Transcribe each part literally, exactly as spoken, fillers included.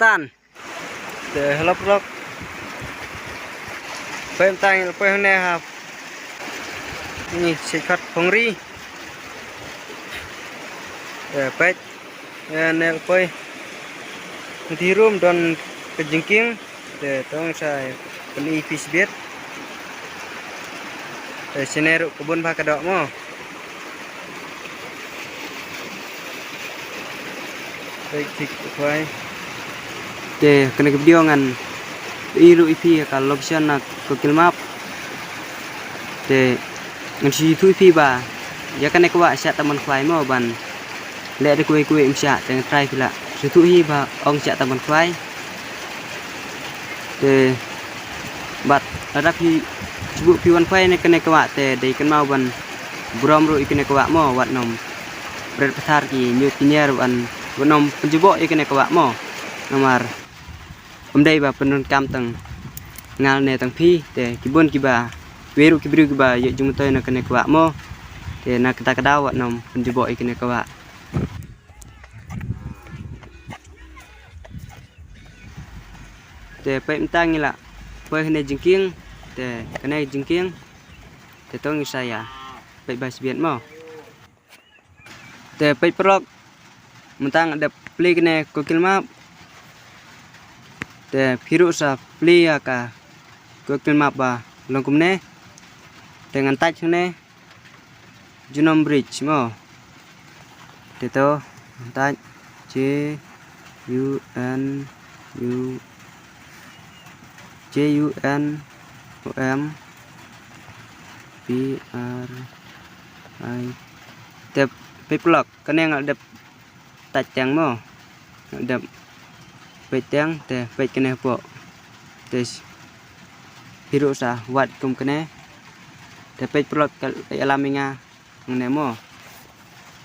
Tan. Te hello paralok. Peit mynta ngi la poi hangne ha. Ni shait khot Phongri. Te peit. Te ne la poi. Ngi ti rum don ka jingkieng. Te to ngi sa pyni ïa phi shibit. Te shane ruh ka bun bha ka doh mo. Peit ki khwai. Te kane ka video ngan pyni ruh ïa phi ïa ka location na Google Map. Te ngan shu ïathuh ïa phi ba ïa kane ka wah shah tang ban khwai mo ban leh da kiwei kiwei ym shah, te nga tharai phi lah shu ïathuh hi ba ong shah tang ban khwai. Te bad lada phi shu buh phi wan khwai na kane ka wah te dei kynmaw ban burom ruh ïa kane ka wah mo, wat nym bret pathar ki ñiut ki ñier, wat nym pynjubok ïa kane ka wah mo. Namar ym dei ba pyndonkam tang nga ne tang phi, te ki bun kiba, kiwei ruh ki briew kiba ïoh jingmyntoi na kane ka wah mo. Te na kata ka daw wat nym pynjubok ïa kane ka wah. Te peit mynta ngi la poi hangne jingkieng. Te kane jingkieng. Te to ngi sa ïa peit bha shibit mo. Te peit paralok, mynta nga dep plie kane Google Map. Te phi ruh sa plie ïa ka Google Map ba long kumne. Te ngan type hangne Junom Bridge mo. Te to ngan type J U N U, J U N O M P R I. Te peit paralok, kane nga la dep type teng mo. Nga la dep peit teng, te peit kane hapoh. Te phi ruh sa wad kum kane. Te peit paralok, ka la ïalam ïa nga hangne mo.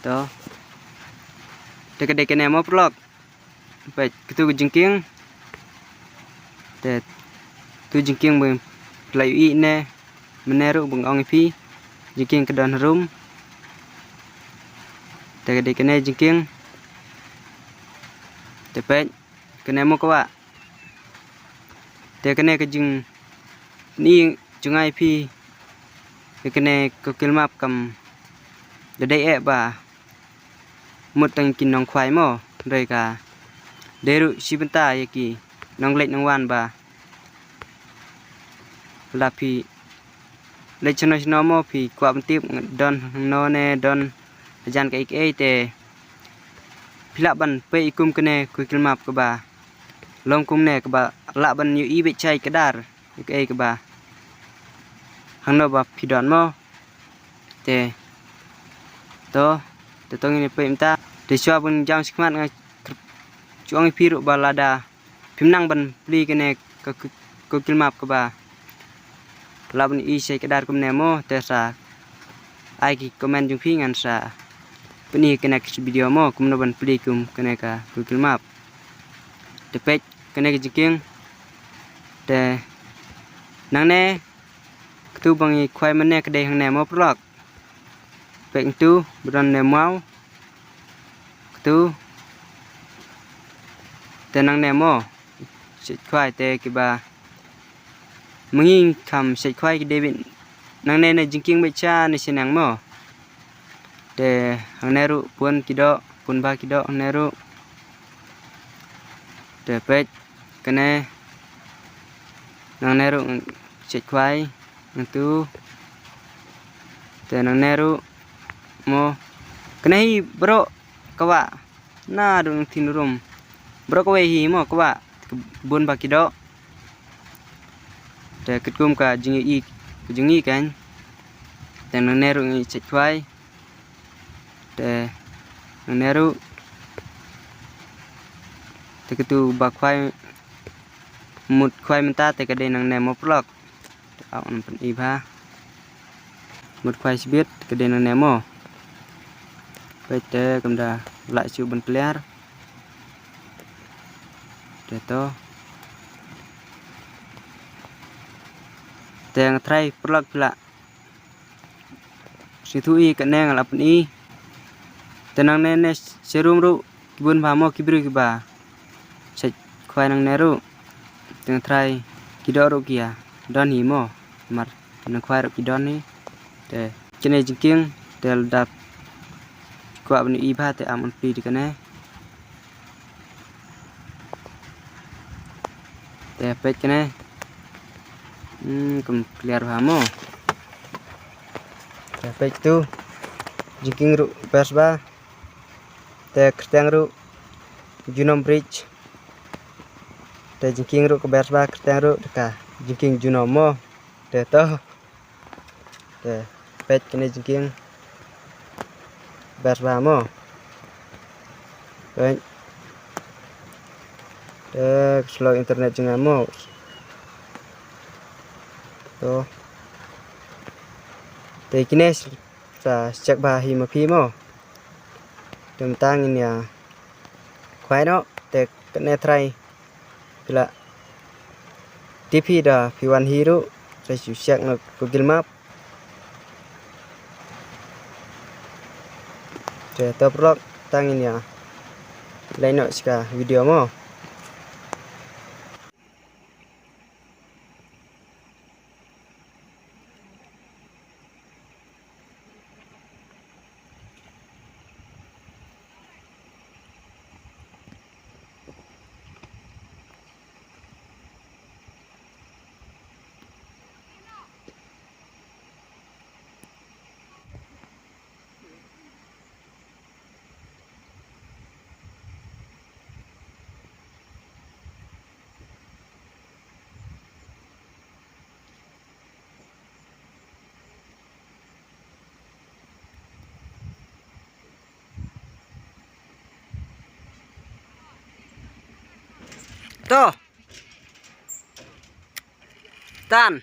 To. Te ka dei kane mo paralok. Peit, katu ka jingkieng. Te tu jingkieng ba phi la ïohi ne mynne ruh ba nga ong ïa phi. Jingkieng ka don harum. Te ka dei kane jingkieng. Te peit, kane mo ka wah. Te kane ka jingpyni jong nga ïa phi. Te kane ka Google Map kam da dei eh ba mut tang ki nongkhwai mo, hynrei ka dei ruh shi bynta ïa ki nongleit nongwan ba la phi leit shano shano mo, phi kwah ban tip don hangno ne don hajan kaei kaei, te phi lah ban peit ïa kum kane Google Map kaba long kumne, kaba lah ban ïohi beit shai kdar ïa kaei kaba hangno ba phi don mo. Te to, te to ngin ïa peit mynta. Te shuwa ban jam shakhmat nga shu ong ïa phi ruh ba lada phim nang ban plie kane ka Google Map kaba lah ban ïohi shai kdar kumne mo, te sa ai ki comment jong phi, ngan sa pyni kane ka video mo kumno ban plie kum kane ka Google Map. Te peit kane ka jingkieng. Te nangne katu ba ngi khwai mynne ka dei hangne mo paralok. Peit katu ba don ne maw. Katu. Te nangne mo shait khwai, te kiba ma ngi kham shait khwai ki dei beit nangne ne jingkieng beit sha ne shaneng mo. Te hangne ruh bun ki doh, bun bha ki doh hangne ruh. Te peit kane, nangne ruh shait khwai nangtu. Te nangne ruh mo, kane hi baroh ka wah. Na dang thin rum. Baroh kawei hi mo ka wah, bun bha ki doh. Te katkum ka jingïohi, ka jingïohi kan. Te nangne ruh ngi shait khwai. Te nangne ruh. Te katu ba khwai, mut khwai mynta te ka dei nangne mo paralok. Te aw ngan pyni bha. Mut khwai shibit ka dei nangne mo. Peit te kam da lah shuh ban clear. Te to. Te nga tharai paralok phi lah sngewthuh ïa kane nga la pyni. Te nangne ne sharum ruh ki bun bha mo ki briew kiba shait Khwai nangne ruh, teng trai ki doh ruh ki ïa don hi mo. Mar nang khwai ruh ki don hi. Te kine jingkieng te la dap kwah ban ïohi bha te am un plie da kane. Te peit kane. Hmm, kam clear bha mo. Te peit tu. Jingkieng ruh best bha. Te kyrteng ruh junom bridge. Te jingkieng ruh ka best bha, kyrteng ruh te ka jingkieng junom mo. Te to. Te peit kane jingkieng best bha mo. Peit. Te slow internet jong nga mo. To. Te kine sa check bha hi ma phi mo. Te mynta ngin ïa khwai noh te kane trai. Phi la tip hi da phi wan hi ruh, sa shu check na Google Map. Te to paralok, tang ngin ïa leit noh sha ka video mo. To. Tan.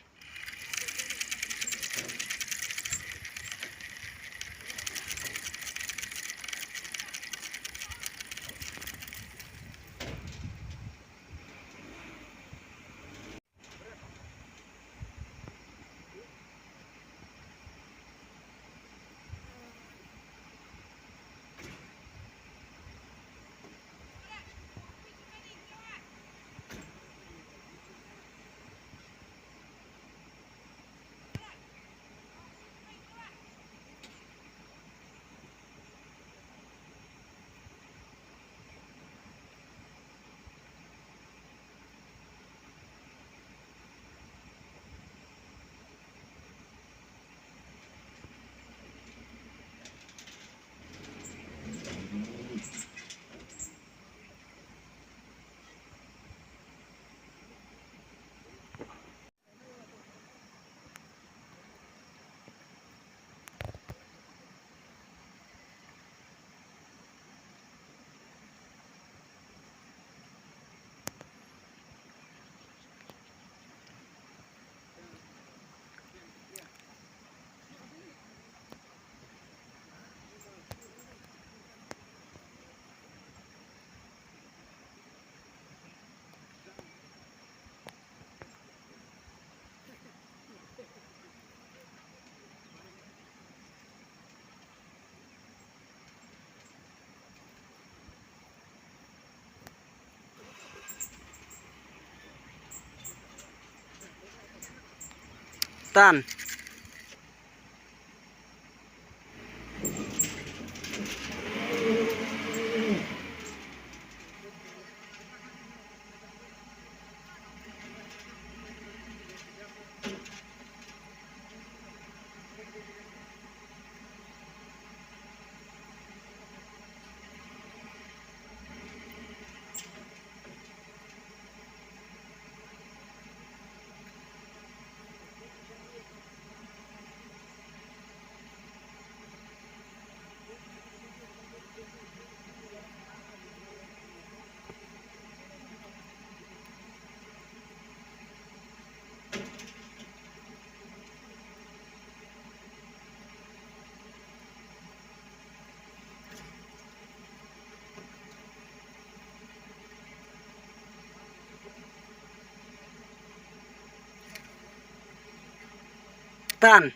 Tan. Tan.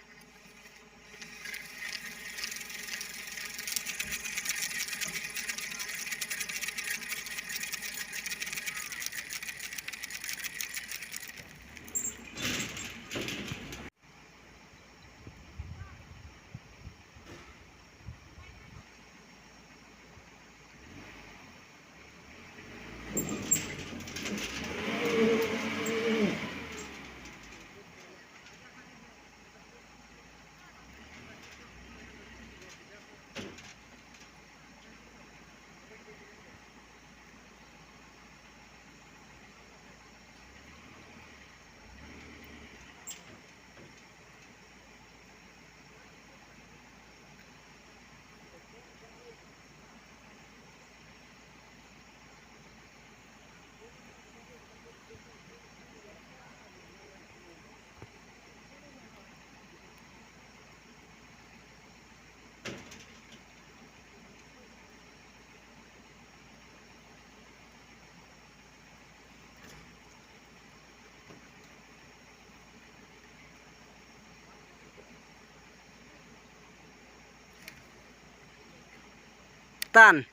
Tan.